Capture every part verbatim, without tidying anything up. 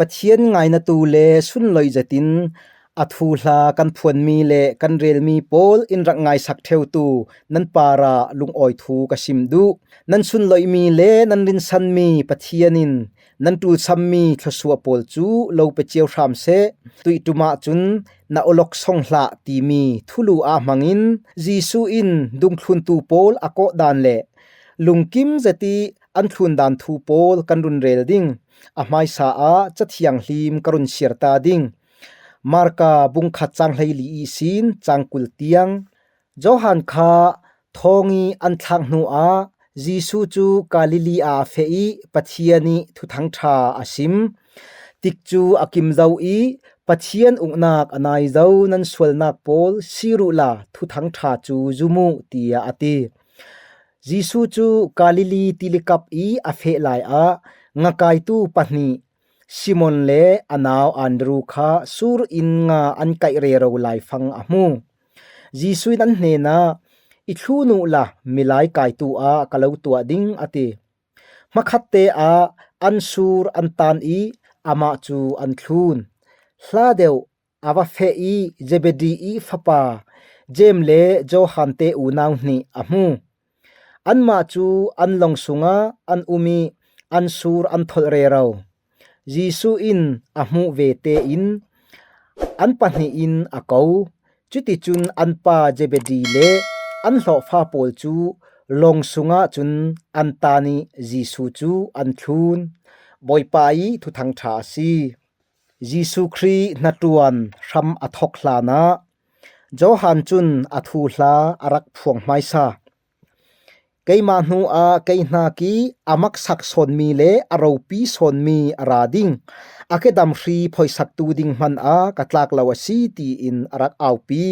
Pathian ngainatu le sunloih zetin a thuhla kan phuanmi le kan relmi pawl in rak ngaisak ṭheutu nan parah lungawi thu ka sim duh. Nan sunloihmi le nan rinsanmi Pathian in nan ṭulsammi thluasuah pawl cu lo pe cio hram seh. Tuih ṭum ah cun na awlok song hlah timi thulu ah hmangin Jesuh in dungthluntu pawl a kawhdan le lungkim zet ih an thlundan thu pawl kan run rel ding. A hmaisa ah Cathianghlim ka run siar ta ding. Marka bungkhat cang hleili ihsin cang kul tiang. Johan kha thawng ih an thlak hnuah Jesuh cu Galilee ah a feh ih Pathian ih Thuthang ṭha a sim. Tikcu a kim zo ih Pathian uknak a nai zo nan sualnak pawl sir uhla Thuthang ṭha cu zum uh, tiah a ti. Jesuh cu Galilee tilikap ih a feh lai ah ngakaitu pahnih Simon le a nau Andru kha sur in nga an kaih rero laifang a hmu. Jesuh in an hnenah, "I thlun uhla milai kaitu ah ka lo tuah ding," a ti. Hmakhatte ah an sur an tan ih amah cu an thlun. Hla deuh a va feh ih Zebedi ih fapa Jeim le Johan te unau hnih a hmu. Anmah cu an long sungah an um ih an sur an tholh rero. Jesuh in a hmuh ve tein an pahnih in a ko. Cuticun an pa Zebedi le an hlawhfa pawl cu long sungah cun an tan ih Jesuh cu an thlun. Bawipa ih Thuthang ṭha a si. Jesuh Khrih hnaṭuan hram a thok hlanah Johan cun a thuhla a rak phuang hmaisa. Keimah hnuah kei hnakih a maksak sawnmi le a ropi sawnmi a ra ding, a kedam hri phoisaktu ding hmanah ka tlak lo a si, tiin a rak aupi.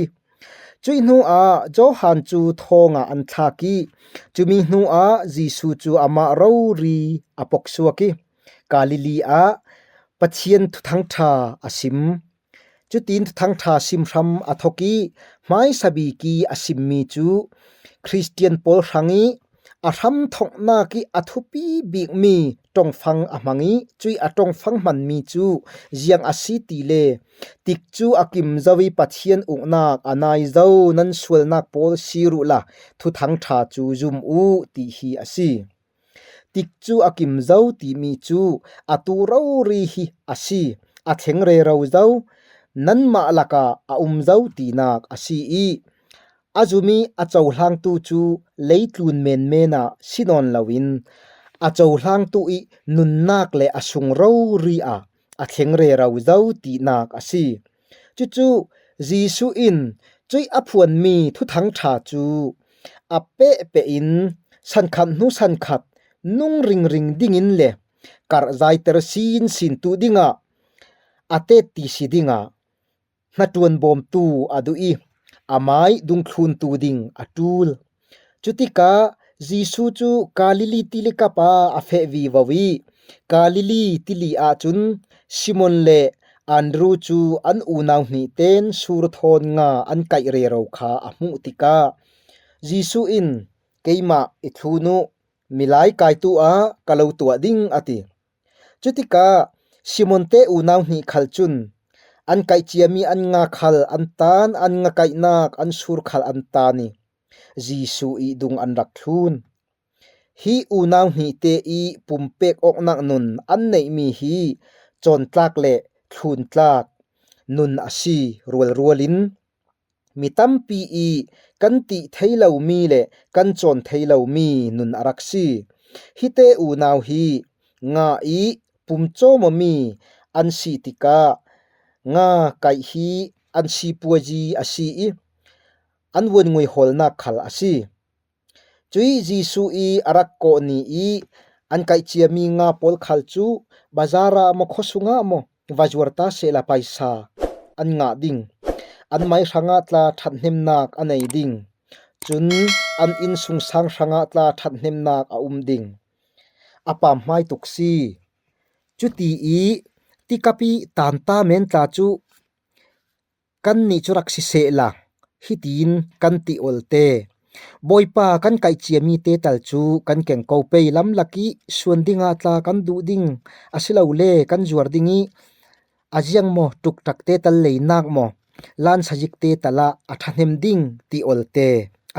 Cuih hnuah Johan cu thawngah an thlak ih cumi hnuah Jesuh cu amah rori a poksuak ih Galilee ah Pathian Thuthang ṭha a sim. Cutin Thuthang ṭha sim hram a thok ih hmaisa bik ih a simmi cu Khristian pawl hrangih a hramthoknak ih a thupi bikmi ṭongfang a hmang ih cuih a ṭongfang hmanmi cu ziang a si tile, tikcu a kim zo ih Pathian uknak a nai zo nan sualnak pawl sir uhla Thuthang ṭha cu zum uh, ti hi a si. Tikcu a kim zo timi cu atu rori hi a si, a thleng rero zo, nanmah lakah a um zo tinak a si ih a zum ih a cohlangtu cu leitlun menmen ah si nawn loin a cohlangtu ih nunnak le a sung rori ah a thleng rero zo tinak a si. Cucu Jesuh in cuih a phuanmi Thuthang ṭha cu a pehpeh in sankhat hnu sankhat nung ringring dingin le karh zaiter sinsin tu dingah a tetti si dingah hnaṭuan bawmtu a duh ih amai dungthluntu ding a ṭul. Cutikah Jesuh cu Galilee tilikap ah a feh vivo ih Galilee tili ahcun Simon le Andru cu an unau hnih ten sur thawn nga an kaih rero kha a hmuh tikah Jesuh in, "Keimah i thlun uh, milai kaitu ah ka lo tuah ding," a ti. Cutikah Simon te unau hnih khal cun an kaih ciami an nga khal an tan, an nga kaihnak an sur khal an tan ih Jesuh ih dung an rak thlun. Hi unau hnih te ih pumpek awknak nun an neihmi hi cawntlak le thluntlak nun a si rualrual in mi tampi ih kan tih thei lomi le kan cawn thei lomi nun a rak si. Hite unau hi nga ih pum cawm awmi an si tikah nga kaih hi an si puazi a si ih an vuan ngui hawlnak khal a si. Cuih Jesuh ih a rak kawh ni ih an kaih ciami nga pawl khal cu bazar ah maw, khuasung ah maw, va zuar ta sehla paisa an ngah ding. An mai hrangah tla ṭhathnemnak a nei ding. Cun an innsungsang hrangah tla ṭhathnemnak a um ding. A pamhmai tuk si. Cuti ih tikap ih tanta men tla cu kannih cu rak si sehla, hitin kan ti olte, Bawipa kan kaihcia mite tal cu kan kengko pei lamlak ih suan dingah tla kan duh ding, asilole kan zuar ding ih a ziangmaw ṭukṭakte tal leinak maw, lansazikte talah a ṭhahnem ding ti olte.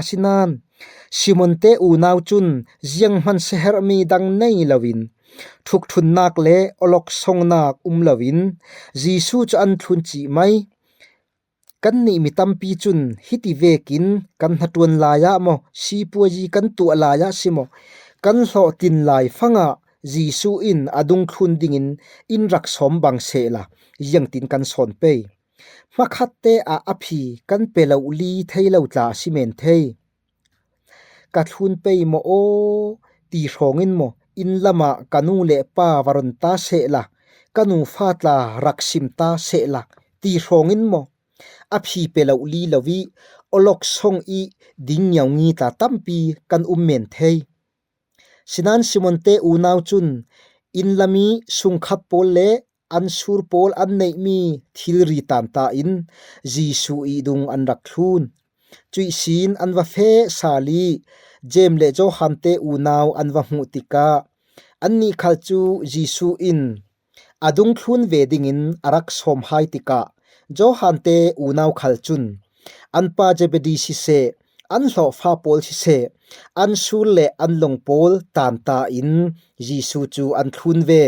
Asinain Simon te unau cun zianghman siaherhmi dang nei loin, ṭhukṭhunnak le awloksongnak um loin Jesuh cu an thlun cih mai. Kannih mi tampi cun hiti vekin kan hnaṭuan lai ah maw, sipuazi kan tuah lai ah si maw, kan hlawhtlin lai fangah Jesuh in a dungthlun dingin in rak sawm bang sehla, ziangtin kan sawn pei? Hmakhatte ah a phi kan pe lohli thei lo tla a si men thei. Ka thlun pei maw aw, ti hrawngin maw, inn lamah ka nu le pa va ron ta sehla, ka nufa tla rak sim ta sehla, ti hrawngin maw, a phi pe lohli lo ih, awloksong ih ding ngiaungi tla tampi kan um men thei. Sinan Simon te unau cun inn lam ih sungkhat pawl le an sur pawl an neihmi thilri tanta in Jesuh ih dung an rak thlun. Cuih sin an va feh sal ih Jeim le Johan te unau an va hmuh tikah annih khal cu Jesuh in a dungthlun ve dingin a rak sawm hai tikah Johan te unau khal cun an pa Zebedi siseh, an hlawhfa pawl siseh, an sur le an long pawl tanta in Jesuh cu an thlun ve.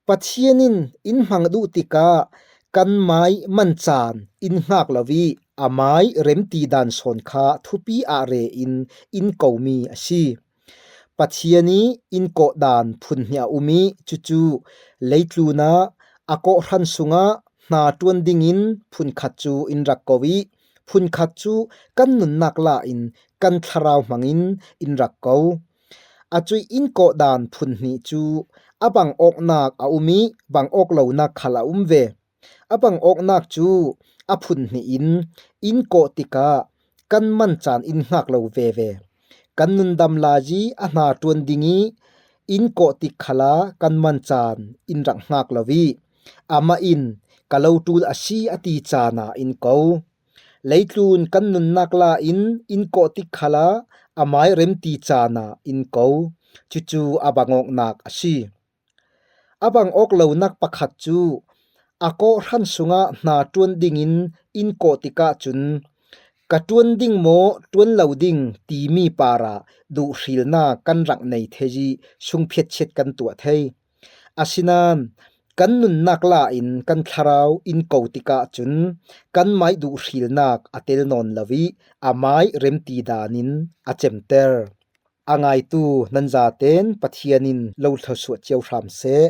Pathian in in hmang duh tikah kan mai man caan in hngak lo ih a mai remti dan sawn kha thupi ah re in in komi a si. Pathian ih in kawh dan phun hnih a um ih cucu leitlun ah a kawhhran sungah hna ṭuan dingin phun khat cu in rak ko ih phun khat cu kan nunnak la in kan thlarau hmangin in rak ko. A cuih in kawh dan phun hnih cu a bang awknak a um ih bang awk lonak khal a um ve. A bang awknak cu a phun hnih in in kawh tikah kan man caan in hngak lo veve. Kan nundam lai ih a hna ṭuan ding ih in kawh tik khalah kan man caan in rak hngak lo ih amah in ka lo ṭul a si a ti caan ah in ko. Leitlun kan nunnak la in in kawh tik khalah a mai remti caan ah in ko. Cucu a bang awknak a si. A bang awk lonak pakhat cu a kawhhran sungah hna ṭuan dingin in kawh tikah cun ka ṭuan ding maw ṭuan lo ding timi parah duhhrilnak kan rak nei thei ih sungphiatchiat kan tuah thei. Asinain kan nunnak la in kan thlarau in ko tikah cun kan mai duhhrilnak a tel nawn lo ih a mai remti dan in a cemter. A ngaitu nan zaten Pathian in lo thluasuah cio hram seh.